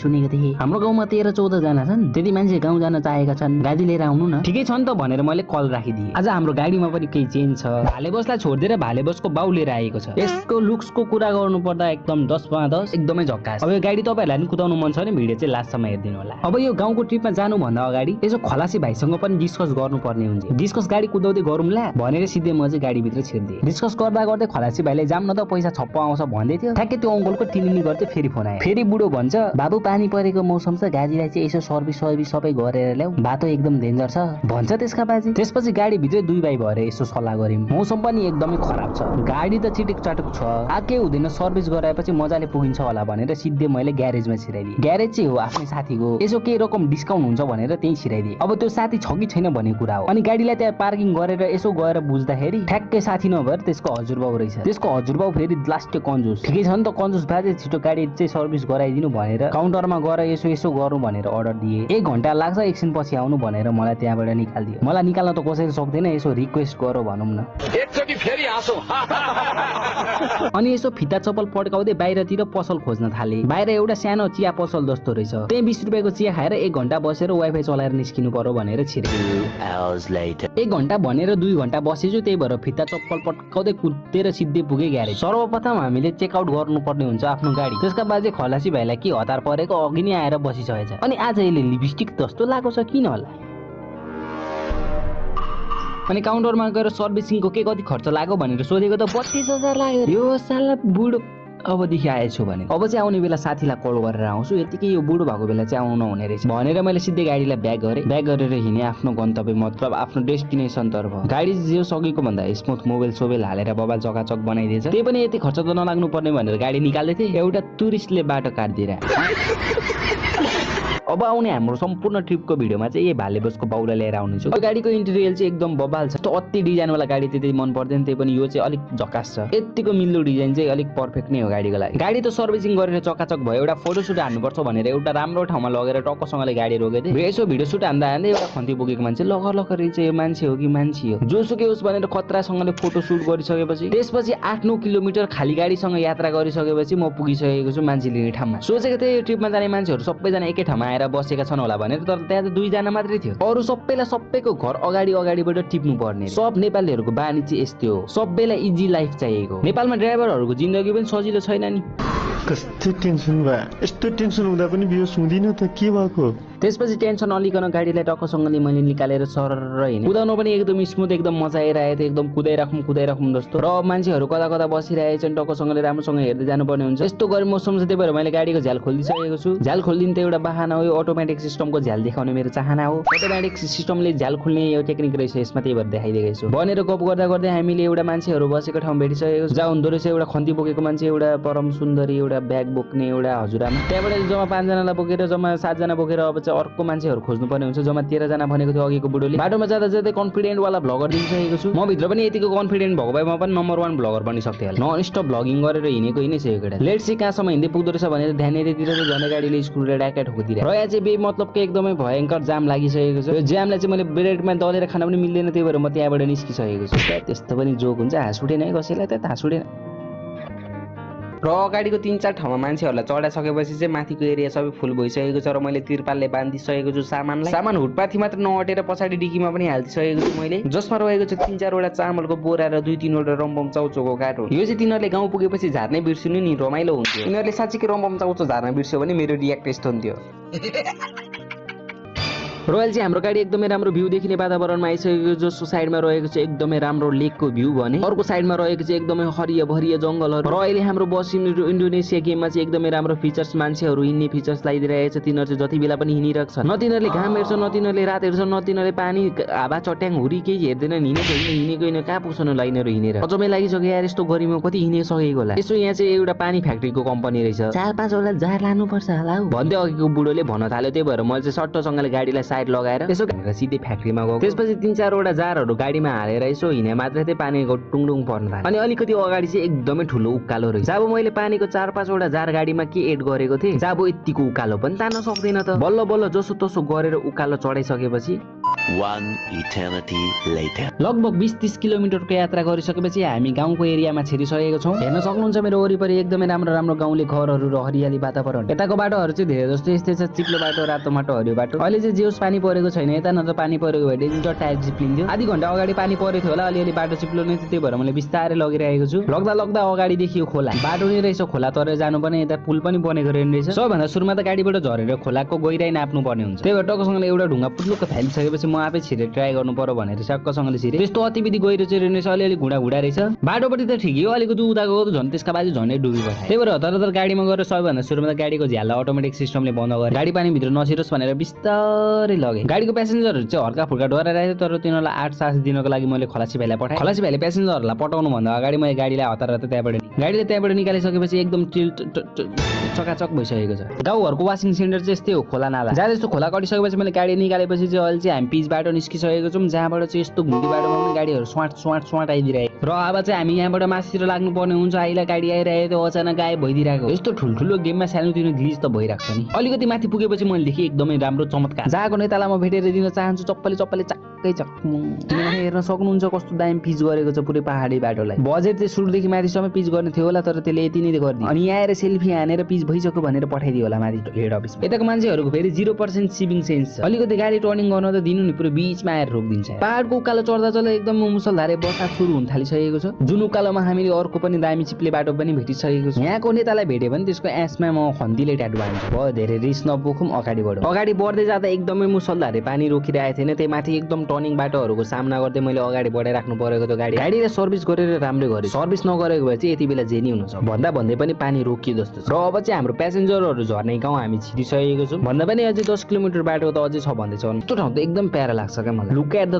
सुनेको थिएँ हाम्रो गाउँमा 13-14 जना छन्, त्यति मान्छे गाउँ जान चाहेका छन्, गाडी लिएर आउनु न। ठिकै छ नि त भनेर मैले कल राखिदिएँ। आज हाम्रो गाडीमा पनि केही चेन्ज छ। भाले बसलाई छोडिदिएर भाले बसको बाउ लिएर आएको छ। यसको लुक्सको कुरा गर्नु पर्दा एकदम 10/10 एकदमै झक्कास। अब यो गाडी तपाईहरुलाई पनि कुदाउनु मन छ भने भिडियो चाहिँ लास्टसम्म हेर्दिनु होला। अब यो गाउँको ट्रिपमा जानु भन्दा अगाडि यसो खलासी भाइसँग पनि डिस्कस गर्नुपर्ने हुन्छ। डिस्कस गाडी कुदाउँदै गरौँला भनेर सिधै म चाहिँ गाडी भित्र छिर्दिए। डिस्कस गर्दा गर्दै खलासी भाइले जाम न त पैसा छप्प आउँछ भन्दै थियो। ठ्याक्कै त्यो अङ्कलको टिनिनी गर्दै फेरि फोन आयो। फेरि बुढो भन्छ बाबु पानी परेको मौसम छ, गाडीलाई चाहिँ यसो सर्भिस सबै गरेर ल्याऊ, बाटो एकदम डेन्जर छ भन्छ त्यसका बाजी। त्यसपछि गाडी भित्रै दुई भाइ भएर यसो सल्लाह गर्यौं। मौसम पनि एकदमै खराब छ, गाडी त चिटिक चाटुक छ, आके हुँदैन, सर्भिस गराएपछि मजाले पुगिन्छ होला भनेर सिधै मैले ग्यारेजमा छिराइदिए। ग्यारेज चाहिँ हो आफ्नै साथीको, यसो केही रकम डिस्काउन्ट हुन्छ भनेर त्यही छिराइदिए। अब त्यो साथी छ कि छैन भन्ने कुरा हो। अनि गाडीलाई त्यहाँ पार्किङ गरेर यसो गएर बुझ्दाखेरि ठ्याक्कै साथी नभएर त्यसको हजुरबाउ रहेछ। त्यसको हजुरबाउ फेरि लास्टै कन्जुस। ठिकै छ नि त, कन्जुस बाजे छिटो गाडी चाहिँ सर्भिस गराइदिनु भनेर काउन्टरमा गएर यसो गरौँ भनेर अर्डर दिए। 1 घण्टा लाग्छ, एकछिन पछि आउनु भनेर मलाई त्यहाँबाट निकालिदियो। मलाई निकाल्न त कसैले सक्दैन, यसो रिक्वेस्ट गरौँ भनौँ न, एकचोटी फेरि आसौ। अनि यसो फिता चप्पल पड्काउँदै बाहिरतिर पसल खोज्न थाले। बाहिर एउटा सानो चिया पसल जस्तो रहेछ, त्यही 20 रुपियाँको चिया खाएर 1 घण्टा बसेर वाइफाई चलाएर निस्किनु पर्यो भनेर छिरे। 1 घण्टा भनेर 2 घण्टा बसेछु, त्यही भएर फिता चप्पल पड्काउँदै कुदेर सिधै पुगे ग्यारेज। सर्वप्रथम हामीले चेकआउट गर्नुपर्ने हुन्छ आफ्नो गाडी। त्यसका बाजे खलासी भाइलाई के हतार परेको अघि नै आएर बसिसकेछ। अनि आज यसले लिपस्टिक जस्तो लागेको छ किन होला। अनि काउन्टरमा गएर सर्भिसिङको के कति खर्च लाग्यो भनेर सोधेको त 32,000 लाग्यो। यो साला बुढो अबदेखि आएछु भने अब चाहिँ आउने बेला साथीलाई कल गरेर आउँछु, यतिकै यो बुढो भएको बेला चाहिँ आउनु नहुने रहेछ भनेर मैले सिधै गाडीलाई ब्याक गरेर हिँडेँ आफ्नो गन्तव्य मतलब आफ्नो डेस्टिनेसन तर्फ। गाडी जो सकेको भन्दा स्मुथ मोबाइल सोबाइल हालेर बबाल चकाचक बनाइदिएछ। त्यही पनि यति खर्च त नलाग्नु पर्ने भनेर गाडी निकाल्दै थिएँ, एउटा टुरिस्टले बाटो काट्दिएर। अब आउने हाम्रो सम्पूर्ण ट्रिपको भिडियोमा चाहिँ यही भाले बसको बाउलाई लिएर आउनेछु। गाडीको इन्टेरियर चाहिँ एकदम बबाल छ। अति डिजाइनवाला गाडी त्यति मन पर्दैन, त्यही पनि यो चाहिँ अलिक झकास छ। यतिको मिल्दो डिजाइन चाहिँ अलिक पर्फेक्ट नै हो गाडीको लागि। गाडी त सर्भिसिङ गरेर चकाचक भयो, एउटा फोटोसुट हान्नुपर्छ भनेर एउटा राम्रो ठाउँमा लगेर टक्कसँगले गाडी रोकेको थिएँ। यसो भिडियो सुट हान्दा एउटा खन्ती बोकेको मान्छे लगर चाहिँ यो मान्छे हो कि मान्छे हो, जोसुकै होस् भनेर खतरासँगले फोटो सुट गरिसकेपछि त्यसपछि 8-9 किलोमिटर खाली गाडीसँग यात्रा गरिसकेपछि म पुगिसकेको छु मान्छे लिने ठाउँमा। सोचेको थिएँ यो ट्रिपमा जाने मान्छेहरू सबैजना एकै ठाउँमा आएर बसेका छन् होला भनेर, तर त्यहाँ त 2 जना मात्रै थियो। अरू सबैलाई सबैको घर अगाडिबाट टिप्नु पर्ने। सब नेपालीहरूको बानी चाहिँ यस्तै हो, सबैलाई इजी लाइफ चाहिएको। नेपालमा ड्राइभरहरूको जिन्दगी पनि सजिलो छैन नि। कस्तो टेन्सन भयो, यस्तो टेन्सन हुँदा पनि बिहोस हुँदिन त, के भएको। त्यसपछि टेन्सन अलिकन गाडीलाई टक्कसँगले मैले निकालेर सरर हिँडेँ। कुदाउनु पनि एकदम स्मुथ, एकदम मजा आइरहेको थियो, एकदम कुदाइराखौँ जस्तो। र मान्छेहरू कता बसिरहेछन्, टक्कसँगले राम्रोसँग हेर्दै जानुपर्ने हुन्छ। यस्तो गरी मौसम चाहिँ, त्यही भएर मैले गाडीको झ्याल खोलिदिइसकेको छु। झ्याल खोलिदिनु त एउटा बाहना हो, यो अटोमेटिक सिस्टमको झ्याल देखाउने मेरो चाहना हो। अटोमेटिक सिस्टमले झ्याल खोल्ने यो टेक्निक रहेछ यसमा, त्यही भएर देखाइदिएको छु भनेर गफ गर्दा हामीले एउटा मान्छेहरू बसेको ठाउँ भेटिसकेको छ। जहाँ हुँदो रहेछ एउटा खन्ती बोकेको मान्छे, एउटा परम सुन्दरी, एउटा ब्याग बोक्ने एउटा हजुरआमा। त्यहाँबाट जम्मा 5 जनालाई बोकेर जम्मा 7 जना बोकेर अब चाहिँ अर्को मान्छेहरू खोज्नुपर्ने हुन्छ। जम्मा 13 जना भनेको थियो अघिको बुढोले। बाटोमा जाँदा कन्फिडेन्ट वाला भ्लगर देखिसकेको छु। म भित्र पनि यतिको कन्फिडेन्ट भएको भए म पनि नम्बर 1 भ्लगर बनि सक्थेँ होला। नन स्टप भ्लगिङ गरेर हिँडेको केटा। लेट्स सी कहाँसम्म हिँड्दै पुग्दो रहेछ भनेर ध्यान यतितिर चाहिँ झन् गाडीले स्क्रू र ड्याकेट ठोकिदिएर रया चाहिँ बे मतलब के एकदमै भयङ्कर जाम लागिसकेको छ। यो जामलाई चाहिँ मैले ब्रेडमा दलेर खान पनि मिल्दैन, त्यही भएर म त्यहाँबाट निस्किसकेको छु। त्यस्तो पनि जोक हुन्छ, हाँस उठेन है कसैलाई, त हाँस उठेन। र अगाडिको 3-4 ठाउँमा मान्छेहरूलाई चढाइसकेपछि चाहिँ माथिको एरिया सबै फुल भइसकेको छ र मैले तिरपालले बाँधिसकेको छु सामान हुटपाथी मात्र नअटेर पछाडि डिकीमा पनि हालिदिसकेको छु मैले, जसमा रहेको छ 3-4 वटा चामलको बोरा र 2-3 वटा रम्बम चाउचोको काटो। यो चाहिँ तिनीहरूले गाउँ पुगेपछि झार्नै बिर्सिनु नि, रमाइलो हुन्थ्यो। तिनीहरूले साँच्चीकै रम्बम चाउचो झार्न बिर्स्यो भने मेरो रियाक्ट यस्तो हुन्थ्यो। रोयल चाहिँ हाम्रो गाडी एकदमै राम्रो भ्यू देखिने वातावरणमा आइसकेको, जसको साइडमा रहेको छ एकदमै राम्रो लेकको भ्यू भने अर्को साइडमा रहेको चाहिँ एकदमै हरिया भरिया जङ्गलहरू। र अहिले हाम्रो बस इन्डोनेसिया गेममा चाहिँ एकदमै राम्रो फिचर्स, मान्छेहरू हिँड्ने फिचर्स लगाइदिरहेको छ। तिनीहरू चाहिँ जति बेला पनि हिँडिरहेको छ, न तिनीहरूले घाम हेर्छ, न तिनीहरूले रात हेर्छ, न तिनीहरूले पानी हावा चट्याङ हुरी केही हेर्दैन। हिँडेको होइन, कहाँ पुग्छन् होला यिनीहरू हिँडेर। अझमै लागिसक्यो यार, यस्तो गरिमा कति हिँडिसकेको होला। यसो यहाँ चाहिँ एउटा पानी फ्याक्ट्रीको कम्पनी रहेछ, 4-5 वटा जार लानुपर्छ होला भन्दै अघिको बुढोले भन्न थाल्यो। त्यही भएर मैले चाहिँ सट्टसँगले गाडीलाई साइड लगाएर यसो भनेर सिधै फ्याक्ट्रीमा गयो। त्यसपछि 3-4 वटा जारहरू गाडीमा हालेर यसो हिँडे मात्रै थिएँ, पानीको टुङडुङ पर्न थाल्यो। अनि अलिकति अगाडि चाहिँ एकदमै ठुलो उकालो रहेछ। जब मैले पानीको 4-5 वटा जार गाडीमा के एड गरेको थिएँ, जब यतिको उकालो पनि तान्न सक्दैन त। बल्ल जसो तसो गरेर उकालो चढाइसकेपछि One eternity later. लगभग 20-30 किलोमिटरको यात्रा गरिसकेपछि हामी गाउँको एरियामा छिरिसकेको छौँ। हेर्न सक्नुहुन्छ मेरो वरिपरि एकदमै राम्रो राम्रो गाउँले घरहरू र हरियाली वातावरण। यताको बाटोहरू चाहिँ धेरै जस्तो यस्तै छ, चिप्लो बाटो, रातो माटो, हरियो बाटो। अहिले चाहिँ जेउस पानी परेको छैन यता, न त पानी परेको भए डेन्जर टायर चिप्लिन्थ्यो। आधी घण्टा अगाडि पानी परेको थियो होला, अलिअलि बाटो चिप्लो नै थियो, त्यही भएर मैले बिस्तारै लगिरहेको छु। लग्दा लग्दा अगाडि देखियो खोला, बाटो नै रहेछ, खोला तरेर जानुपर्ने, यता पुल पनि बनेको रहेछ। सबैभन्दा सुरुमा त गाडीबाट झरेर खोलाको गहिराई नाप्नु पर्ने हुन्छ। त्यही भएर टक्कसँगले एउटा ढुङ्गा पुत्लुक्क फालिसकेपछि म आफै छिरे ट्राई गर्नु पर्यो भनेर सक्कसँगले छिरे। त्यस्तो अतिविधि गहिरो चाहिँ रहेछ, अलिअलि घुडा रहेछ। बाटोपट्टि त ठिकै हो, अलिकति उता गएको त झन् त्यसका बाजु झन्डै डुबी पठाए। त्यही भएर हतार गाडीमा गएर सबैभन्दा सुरुमा त गाडीको झ्याललाई अटोमेटिक सिस्टमले बन्द गरे, गाडी पानीभित्र नछिरोस् भनेर बिस्तारै लगे। गाडीको प्यासेन्जरहरू चाहिँ हल्का फुल्का डराइरहेको थियो, तर तिनीहरूलाई आठ साहस दिनको लागि मैले खलासी भाइलाई पठाएँ। खलासी भाइले प्यासेन्जरहरूलाई पठाउनु भन्दा अगाडि मैले गाडीलाई हतार त्यहाँबाट निकालिसकेपछि एकदम चकाचक भइसकेको छ। गाउँहरूको वासिङ सेन्टर चाहिँ यस्तै हो, खोला नाला। जहाँ जस्तो खोला कटिसकेपछि मैले गाडी निकालेपछि चाहिँ अहिले चाहिँ हामी पिच बाटो निस्किसकेको छौँ, जहाँबाट चाहिँ यस्तो घुम्ती बाटोमा पनि गाडीहरू स्वाट आइदिरहेको। र अब चाहिँ हामी यहाँबाट मासतिर लाग्नु पर्ने हुन्छ। आइला गाडी आइरहेको थियो, अचानक गायब भइदिरहेको। यस्तो ठुल्ठुलो गेममा सानोतिनो ग्लिच त भइरहेको छ नि। अलिकति माथि पुगेपछि मैले देखेँ एकदमै राम्रो चमत्कार। जहाँको नेतालाई म भेटेर दिन चाहन्छु, चप्पले चक्कै हेर्न सक्नुहुन्छ कस्तो दामी पिच गरेको छ पुरै पहाडी बाटोलाई। बजेट चाहिँ सुरुदेखि माथिसम्म पिच गर्ने थियो होला, तर त्यसले यति नै गरिदियो। अनि यहाँ आएर सेल्फी हानेर पिच भइसक्यो भनेर पठाइदियो होला माथि हेड अफिसमा। यताको मान्छेहरूको फेरि 0% सिभिङ सेन्स छ। अलिकति गाडी टर्निङ गर्न त दिनु नि, पुरै बिचमा आएर रोकिदिन्छ। पहाडको उकालो चढ्दा एकदम मुसलधारे बर्षा सुरु हुन थालिसकेको छ, जुन उकालोमा हामीले अर्को पनि दामी चिप्ले बाटो पनि भेटिसकेको छ। यहाँको नेतालाई भेट्यो भने त्यसको एसमा म खन्तीले ट्याटु हाल्छु। भयो धेरै रिस नबोकौँ, अगाडि बढौँ। अगाडि बढ्दै जाँदा एकदमै मुसलधारे पानी रोकिरहेको थिएन, त्यही माथि एकदम टर्निङ बाटोहरूको सामना गर्दै मैले अगाडि बढाइराख्नु परेको थियो। गाडीले सर्भिस गरेर राम्रै गरे, सर्भिस नगरेको भए चाहिँ यति बेला जेनी हुन सक्छ। भन्दै पनि पानी रोकियो जस्तो छ। र अब चाहिँ हाम्रो प्यासेन्जरहरू झर्ने गाउँ हामी छिरिसकेको छौँ। भन्दा पनि अझै 10 किलोमिटर बाटो त अझै छ भन्दैछ। त्यो ठाउँ त एकदम प्यारा लाग्छ क्या मलाई। Look at the